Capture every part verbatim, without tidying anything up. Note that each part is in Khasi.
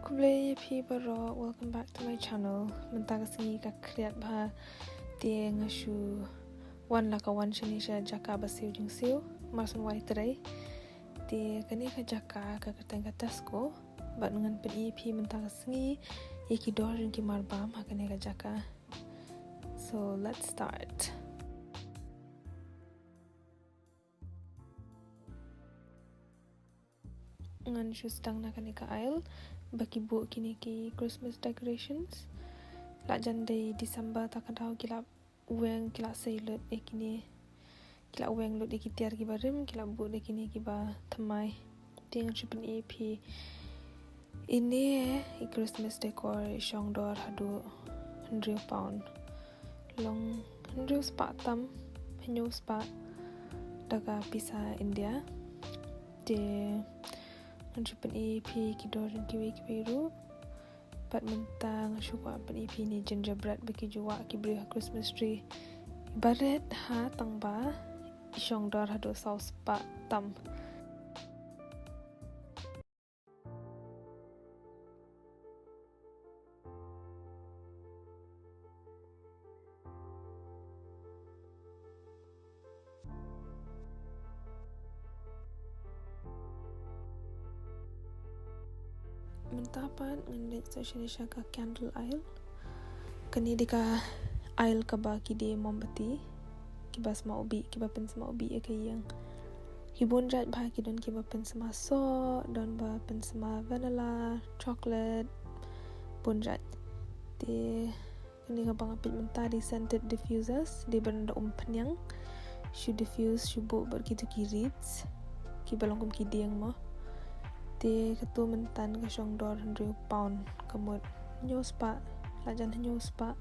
Khublei ïa phi baroh, welcome back to my channel. Mynta ka sngi ka khriat bha, te nga shu wan la ka wan shane sha jaka ba siew jingsiew, mar shu wai trei. Te kane ka jaka ka kyrteng ka Tesco, bad ngan pyni ïa phi mynta ka sngi ïa ki dor jong ki marbam ha kane ka jaka. So let's start. Ngan shu sdang na kane ka aisle ba ki buh kine ki Christmas decorations. La jan dei December, ta ka daw ki la weng, ki la sei lut ïa kine, ki la weng lut ïa ki tiar kiba rim, ki la buh da kine kiba thymmai. Te ngan shu pyni ïa phi. Ine i Christmas decor i shong dor haduh hynriew pound. Long hynriew spah tam, hynñiew spah da ka pisa India. Te ngan shu pyni ïa phi ki dor jong kiwei kiwei ruh. Bad mynta nga shu kwah pyni ïa phi ine i gingerbread ba ki ju wah ki briew ha Christmas tree. Ba rit ha tang ba i shong dor haduh saw spah tam. Mynta pat ngan leit sa shane sha ka candle aisle. Kane dei ka aisle kaba ki die mombati, kiba sma u bih, kiba pynsma u bih ïa ka ïing. Ki bun jait bha, ki don kiba pynsma soh, don ba pynsma vanilla, chocolate, bun jait. Te kane kaba nga peit mynta dei scented diffusers, dei ban da umphniang, shu diffuse, shu buh bad kito ki reeds kiba long kum ki dieng mo. Te kato mynta ka shong dor hynriew pound, ka mut hynñiew spah, la jan hynñiew spah.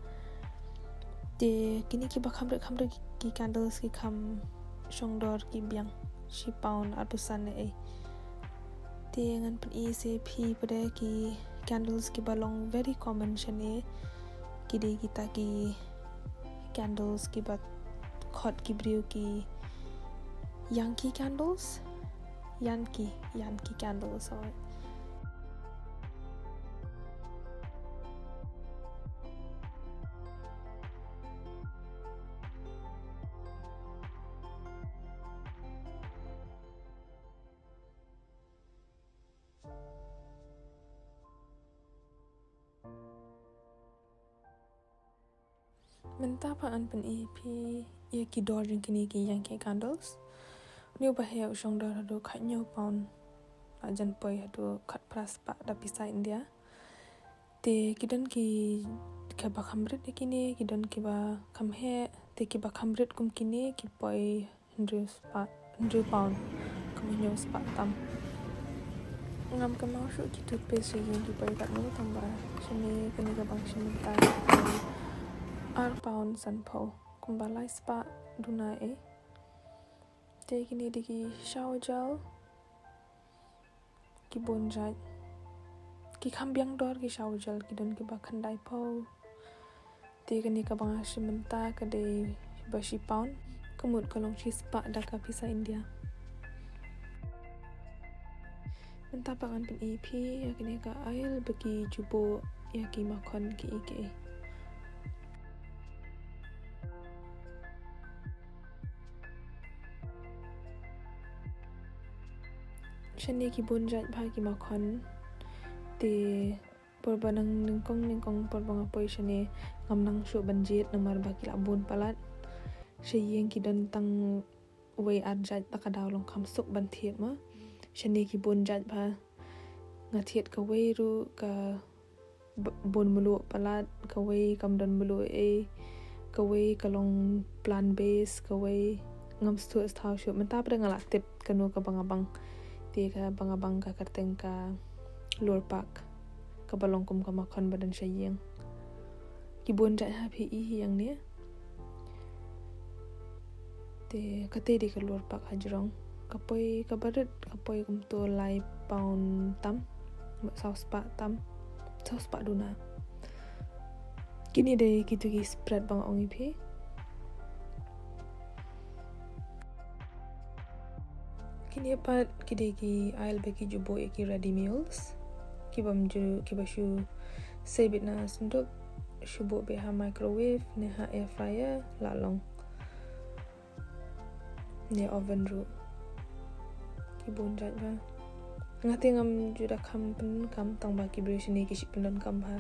Te kine kiba kham rit kham rit ki candles ki kham shong dor ki biang shi pound arphew san ne ei. Te ngan pyni sa ïa phi pat de ki candles kiba long very common shane, ki dei kita ki candles kiba khot ki briew ki Yankee candles. Yankee, Yankee candles, oh. Mynta pat ngan pyni ïa phi ïa ki dor jong kine ki Yankee candles. Une uba heh u shong dor haduh khathynñiew pound, la jan poi haduh khatphra spah da pisa India. Te ki don ki, kiba kham rit ïa kine, ki don kiba kham heh, te kiba kham rit kum kine ki poi hynriew spah, hynriew pound, kum hynñiew spah tam. Ngam kynmaw shuh ki toothpaste sha ïing ki poi katno, tang ba shane kane kaba nga shim mynta ar pound sanphew, kumba lai spah duna ei. Te kine dei ki shower gel. Ki bun jait. Ki kham biang dor ki shower gel, ki don kiba khyndaiphew. Te kane kaba nga shim mynta ka dei ba shi pound, ka mut ka long shi spah da ka pisa India. Mynta pat ngan pyni ïa phi ïa kane ka aisle ba ki ju buh ïa ki makhon kiei kiei. Shane ki bun jait bha ki makhon. Te por ba nang nyngkong nyngkong por ba nga poi shane ngam nang shuh ban jied namar ba ki la bun palat. Sha ïing ki don tang wei ar jait, ta ka daw long kham suk ban thied ma. Shane ki bun jait bha. Nga thied kawei ruh ka b-, bun mluh palat, kawei kam don mluh ei, kawei ka long plant based, kawei ngam sngewthuh shuh. Mynta pat de nga la tip kano kaba nga bang. Te kaba nga bang ka kyrteng ka Lurpak, kaba long kum ka makhon ba don sha ïing. Ki bun jait ha phi i hi ïang ne. Te kata dei ka Lurpak hajrong. Ka poi kaba rit, ka poi kumto lai pound tam, saw spah tam, saw spah duna. Kine dei kito ki spread ba nga ong ïa phi. Kine pat ki dei ki aisle ba ki ju buh ïa ki ready meals. Ki bym ju, ki ba shu sei beit na synduk, shu buh beit ha microwave ne ha air fryer la long. Ne oven ruh. Ki bun jait bha. Nga te ngam ju da kham pyndonkam, tang ba ki briew shane ki shu pyndonkam bha.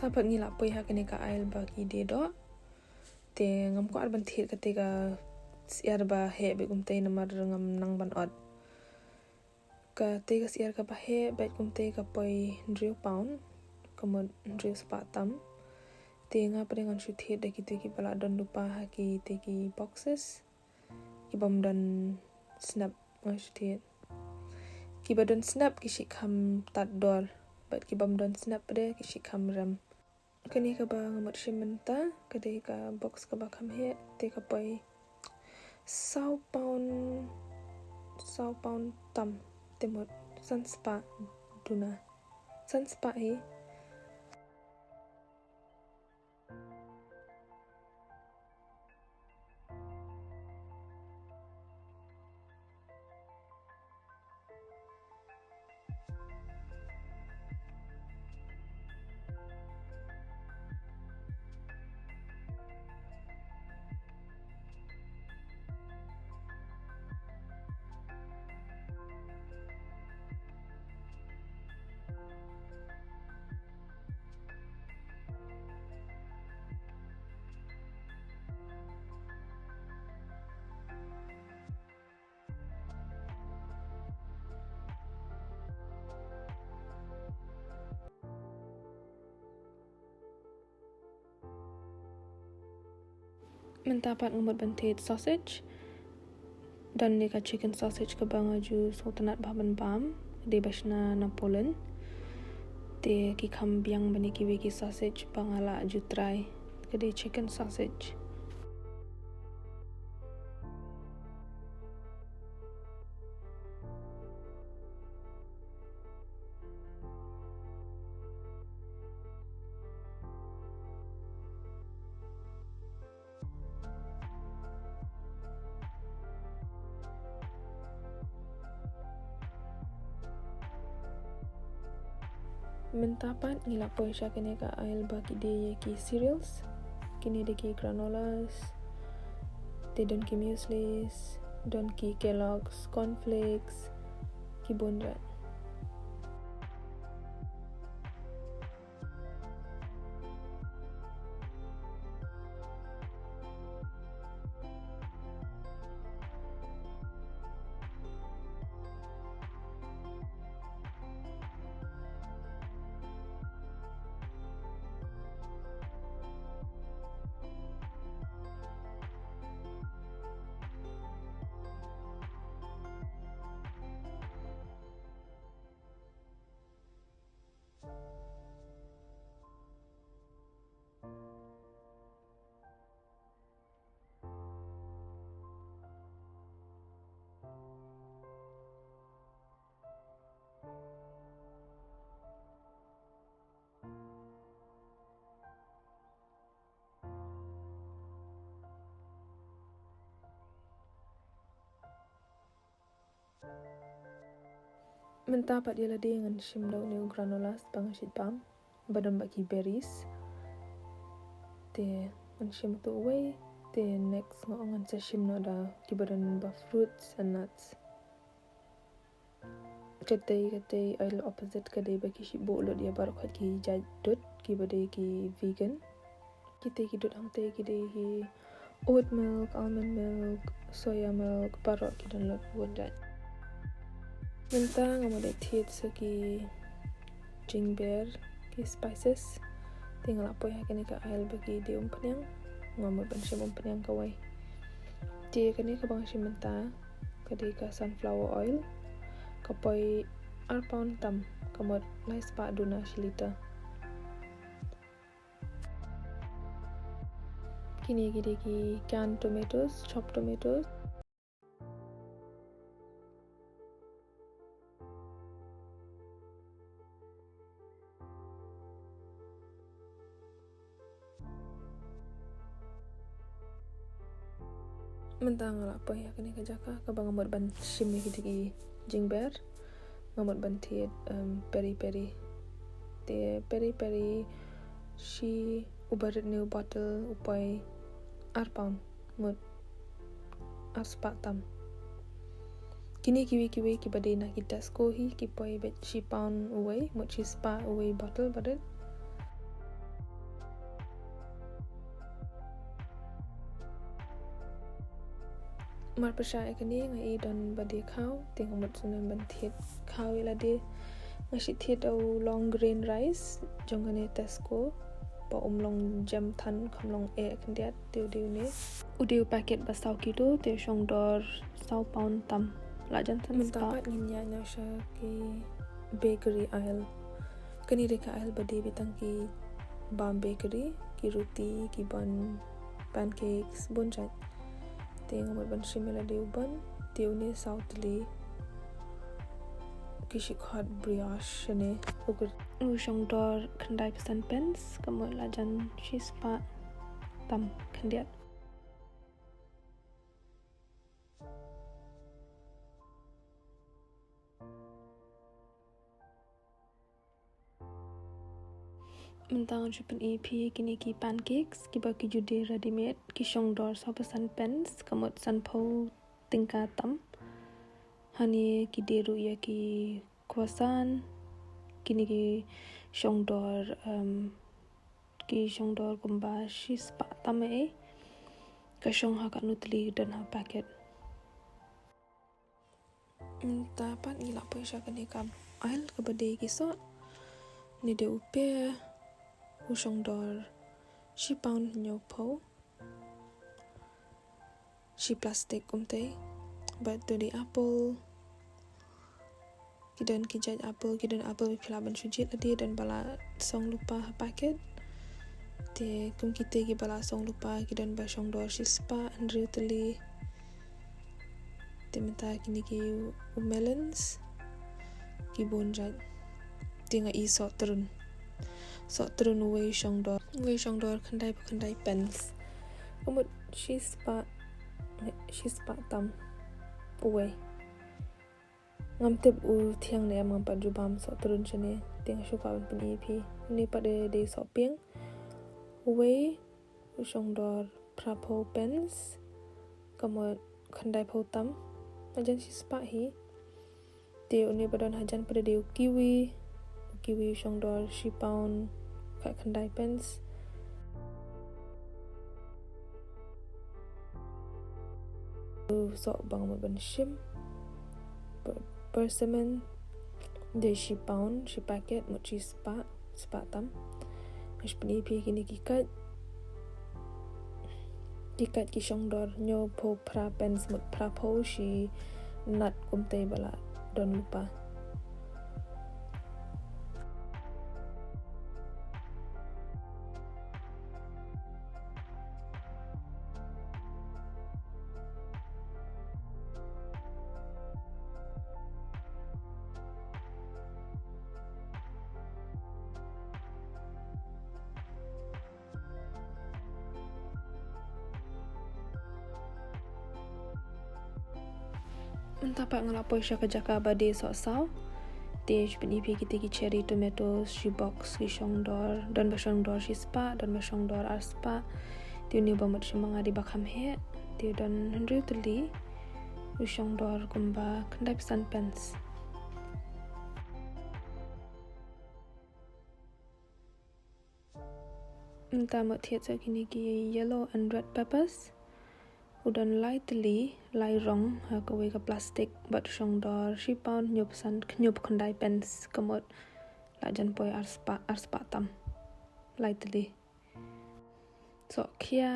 Mynta pat ngi la poi ha kane ka aisle ba ki die doh. Te ngam kwah ban thied kata ka syiar ba heh beit kumtei namar ngam nang ban ot. Kata ka syiar kaba heh beit kumtei ka poi hynriew pound, ka mut hynriew spah tam. Te nga pat ngan shu thied da kito kiba la don lypa ha kita ki boxes. Ki bym don snap ngan shu thied. Kiba don snap ki shu kham tad dor, bad ki bym don snap pat ki shu kham rem. Kane kaba nga mut shim mynta ka dei ka box kaba kham heh, te ka poi saw pound, saw pound tam, te mut san spah duna, san spah hi. Mynta pat nga mut ban thied sausage. Don ne ka chicken sausage kaba nga ju sngewtynnat bha ban bam, ka dei ba shna na Poland. Te ki kham biang bha ne kiwei ki sausage ba nga la ju try, ka dei chicken sausage. Mynta pat ngi la poi sha kane ka aisle ba ki die ïa ki cereals. Kine dei ki granolas, te don ki mueslis, don ki Kellogg's cornflakes, ki bun jait. Mynta pat ïa lade ngan shim da une u granolas ba nga shait bam, ba don bad ki berries. Te ngan shim utu uwei, te next nga ong ngan sa shim noh da kiba don bad fruits and nuts. Katei, katei aisle opposite ka dei ba ki shu buh lut ïa baroh khoit ki jait dud kiba dei ki vegan. Kitei ki dud hangtei ki dei ki oat milk, almond milk, soya milk, baroh ki don lut bun jait. Mynta nga mut thied sa ki jingber, ki spices. Te nga la poi ha kane ka aisle ba ki die umphniang. Nga mut ban shim umphniang kawei. Te kane kaba nga shim mynta ka dei ka sunflower oil. Ka poi ar pound tam, ka mut lai spah duna shi liter. Kine ki dei ki canned tomatoes, chopped tomatoes. Mynta nga la poi ha kane ka jaka kaba nga mut ban shim ïa kito ki jingber. Nga mut ban thied, em, peri peri. Te peri peri shi u barit ne u bottle u poi ar pound, mut ar spah tam. Kine kiwei kiwei kiba dei na ki Tesco hi ki poi beit shi pound uwei, mut shi spah uwei bottle barit. Mar pyrshah ïa kane nga i don ba dei khaw, te nga mut sngewbha ban thied khaw ïa lade. Nga shu thied u long grain rice jong kane Tesco, ba um long jem than, kham long eh khyndiat. Te u dei une, u dei u packet ba saw kilo, te u shong dor saw pound tam. La jan than mynta spah. Pat ngin ïa ïa sha ki bakery aisle. Kane dei ka aisle ba dei beit tang ki bam bakery, ki ruti, ki bun, pancakes, bun jait. Te nga mut ban shim ïa lade u bun, te une saw tylli. Ki shi khot brioche shane. U shong dor khyndai phew san pence, ka mut la jan shi spah tam khyndiat. Mynta ngan shu pyni ïa phi kine ki pancakes kiba ki ju die ready made, ki shong dor saw phew san pence, ka mut san phew tyngka tam. Hangne ki die ruh ïa ki croissant, kine ki shong dor, em, ki shong dor kumba shi spah tam eh. Ka shong ha katno tylli don ha packet. Mynta pat ngi la poi sha kane ka aisle kaba dei ki soh. Ne dei u pear, u shong dor shi pound hynñiew phew. Shi plastic kumtei. Bad to dei apple. Ki don ki jait apple, ki don apple ba phi lah ban shu jied lade, don ba la song lypa ha packet. Te kum kitei kiba la song lypa ki don ba shong dor shi spah hynriew tylli. Te mynta kine ki u melons, ki bun jait. Te nga i soh trun. Soh trun uwei shong dor, uwei shong dor khyndai phew khyndai pence. Ka mut shi spah, shi spah tam uwei. Ngam tip u thiang ne em, ngam pat ju bam soh trun shane. Te nga shu kwah ban pyni ïa phi. Une pat dei, dei soh pieng. Uwei u shong dor phra phew pence. Ka mut khyndai phew tam. Hajan shi spah hi. Te une ba don hajan pat dei u kiwi. U kiwi u shong dor shi pound khat khyndai pence. U soh ba nga mut ban shim. Per-, persimmon dei shi pound shi packet, mut shi spah, spah tam. Nga shu pyni ïa phi kine ki kait. Ki kait ki shong dor hynñiew phew phra pence, mut phra phew shi nat kumtei ba la don lypa. Mynta pat nga la poi sha ka jaka ba dei soh saw. Te shu pyni ïa phi kite ki cherry tomatoes, shi box ki shong dor, don ba shong dor shi spah, don ba shong dor ar spah. Te une ba mut shi ma nga dei ba kham heh. Te don hynriew tylli. U shong dor kumba khyndai phew san pence. Mynta mut thied sa kine ki yellow and red peppers. U don lai tylli, lai rong, ha kawei ka plastic, bad u shong dor shi pound hynñiew phew san, hynñiew phew khyndai pence, ka mut la jan poi ar spah, ar spah tam. Lai tylli. Sohkhia,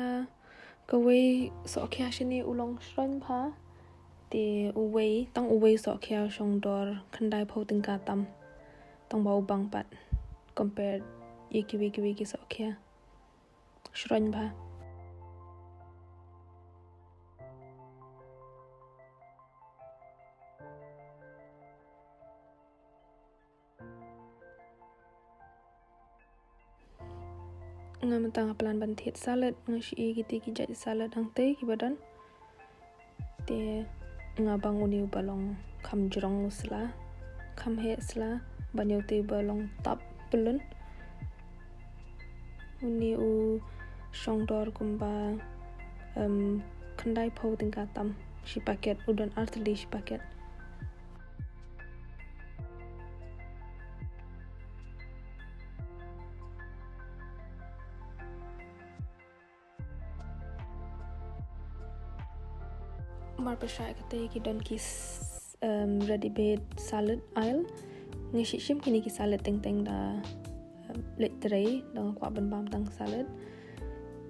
kawei sohkhia shane u long shroiñ bha. Te uwei, tang uwei sohkhia u shong dor khyndai phew tyngka tam. Tang ba u bang pat. Compare ïa kiwei kiwei ki sohkhia. Shroiñ bha. Nga mynta nga plan ban thied salad, nga shu ïoh kiti ki jait salad hangtei kiba don. Te nga bang uni uba long kham jrong u sla, kham heh sla, ban ïa uti uba long tap pyllun. Uni u shong dor kumba, em, khyndai phew tyngka tam shi paket, u don artylli shi paket. Mar pyrshah kata ki don ki s-, em, ready made salad aisle. Nga shu shim kine ki salad teng teng da, em, leit trei da nga kwah ban bam tang salad.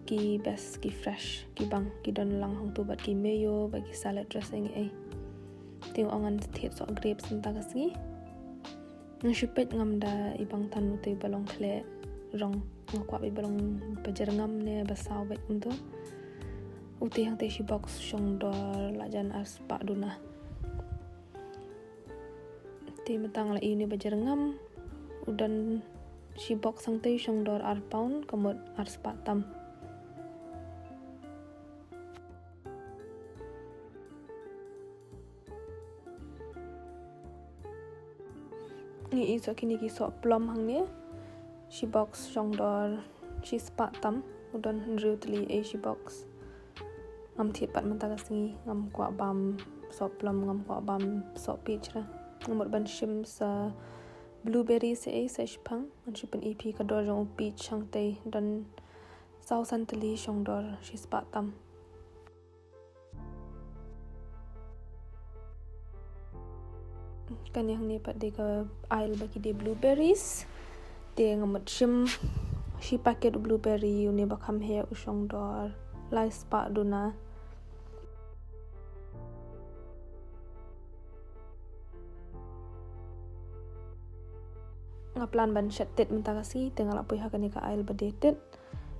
Ki best, ki fresh, ki bang, ki don lang hangtu bad ki mayo, bad ki salad dressing eh. Te nga ong ngan thied soh grapes mynta ka sngi. Nga shu peit ngam da i bang than uti ba long khleh rong. Nga kwah ba long ba jyrngam ne ba saw beit kumto. Uti hangte shi box shong dor la jan ar spah duna. Te mynta nga la ïohi ba jyrngam. U don shi box hangte shong dor ar pound, ka mut ar spah tam. Ngi ïohi soh kine ki soh plum hangne. Shi box shong dor shi spah tam. U don hynriew tylli eh shi box. Ngam thied pat mynta ka sngi, ngam kwah bam soh plum, ngam kwah bam soh peach ra. Nga mut ban shim sa blueberry sa eh sa shiphang. Ngan shu pyni phi ka dor jong u peach hangte, don saw san tylli shong dor shi spah tam. Kane hangne pat dei ka aisle ba ki dei blueberries. Te nga mut shim shi paket blueberry, une ba kham heh u shong dor lai spah duna. Nga plan ban shet tit mynta ka sngi, te nga la poi ha kane ka aisle ba dei tit.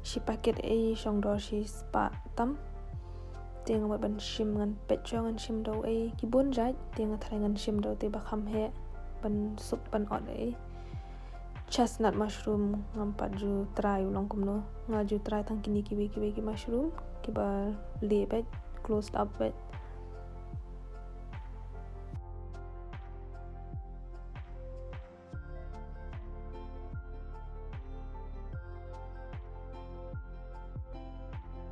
Shi paket eh shong dor shi spah tam. Te nga mut ban shim, ngan peit shuwa ngan shim da u eh, ki bun jait, te nga tharai ngan shim da uti ba kham heh ban suk ban ot eh. Chestnut mushroom ngam pat ju try u long kumno. Nga ju try tang kine kiwei kiwei ki mushroom kiba lieh beit, closed up beit.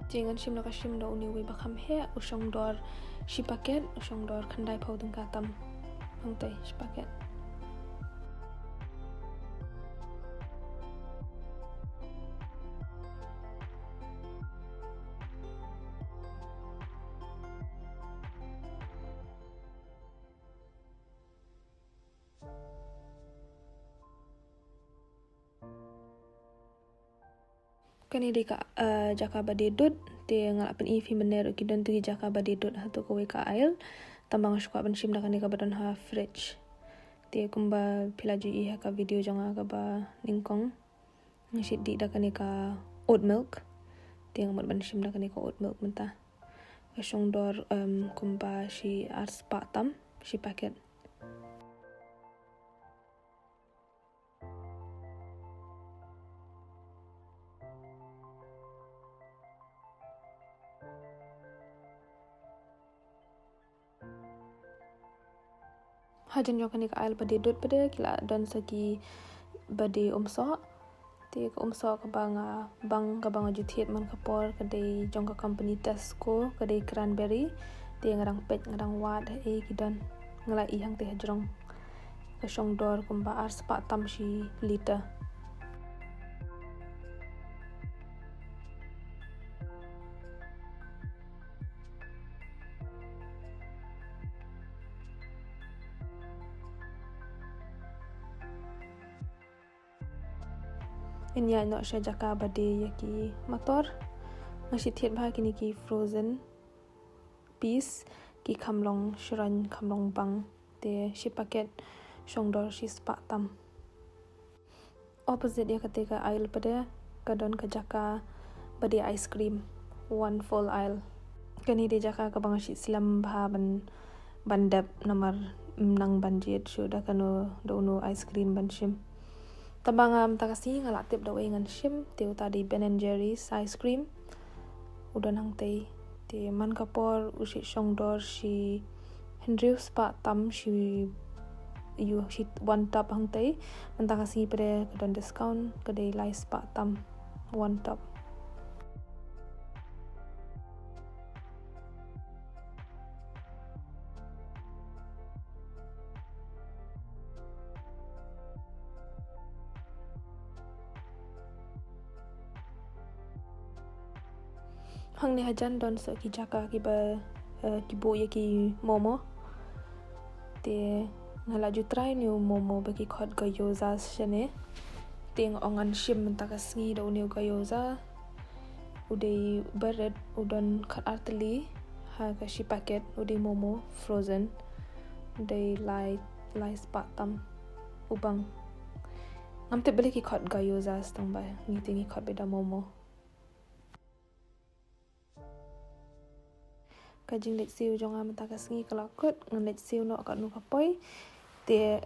Te ngan shim la ka shim da une uwei ba kham heh, u shong dor shi paket, u shong dor khyndai phew tyngka tam. Hangtei shi paket. Kane dei ka, eh, jaka ba dei dud, te nga la pyni phi mynne ruh ki don tu ki jaka ba dei dud ha tu kawei ka aisle. Tangba nga shu kwah ban shim da kane kaba don ha fridge. Te kumba phi la ju ïohi ha ka video jong nga kaba nyngkong, nga shu dih da kane ka oat milk. Te nga mut ban shim da kane ka oat milk mynta. Ka shong dor, em, kumba shi ar spah tam shi paket. Hajan jong kane ka aisle ba dei dud pat de ki la don sa ki ba dei umsoh. Te ka umsoh kaba nga bang, kaba nga ju thied man ka por, ka dei jong ka company Tesco, ka dei cranberry. Te nga dang peit, nga dang wad ha ei ki don. Nga la ïohi hangtei hajrong. Ka shong dor kumba ar spah tam shi liter. Ngan ïaid noh sha jaka ba dei ïa ki mator. Nga shu thied bha kine ki frozen peas, ki kham long shroiñ, kham long bang. Te shi paket shong dor shi spah tam. Opposite ïa kata ka aisle pat de ka don ka jaka ba dei ice cream, one full aisle. Kane dei jaka kaba nga shu slem bha ban, ban dep namar ym nang ban jied shuh da kano da uno ice cream ban shim. Tangba nga mynta ka sngi nga la tip da uei ngan shim, te uta dei Ben and Jerry's ice cream. U don hangtei. Te man ka por u shait shong dor shi hynriew spah tam shi, ïoh shi one tub hangtei. Mynta ka sngi pat ka don discount, ka dei lai spah tam one tub. Hangne hajan don sa ki jaka kiba, eh, ki buh ïa ki momo. Te nga la ju try une u momo ba ki khot gyoza shane. Te nga ong ngan shim mynta ka sngi da une u gyoza. U dei ba rit, u don khat ar tylli ha ka shi packet, u dei momo frozen. U dei lai, lai spah tam u bang. Ngam tip balei ki khot gyoza, tang ba ngi te ngi khot beit da momo. Ka jingleit siew jong nga mynta ka sngi ka la kut, ngan leit siew noh katno ka poi. Te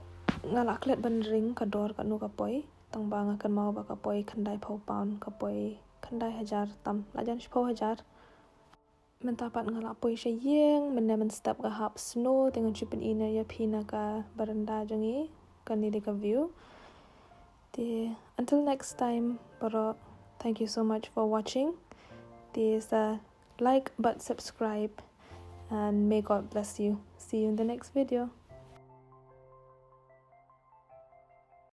nga la klet ban ring ka dor katno ka poi, tang ba nga kynmaw ba ka poi khyndai phew pound, ka poi khyndai hajar tam, la jan shiphew hajar. Mynta pat nga la poi sha ïing, mynne mynstep ka hap snow, te ngan shu pyni ïa phi na ka baranda jong ngi, kane dei ka view. Te until next time, baroh, thank you so much for watching. Te sa like bad subscribe, and may God bless you. See you in the next video.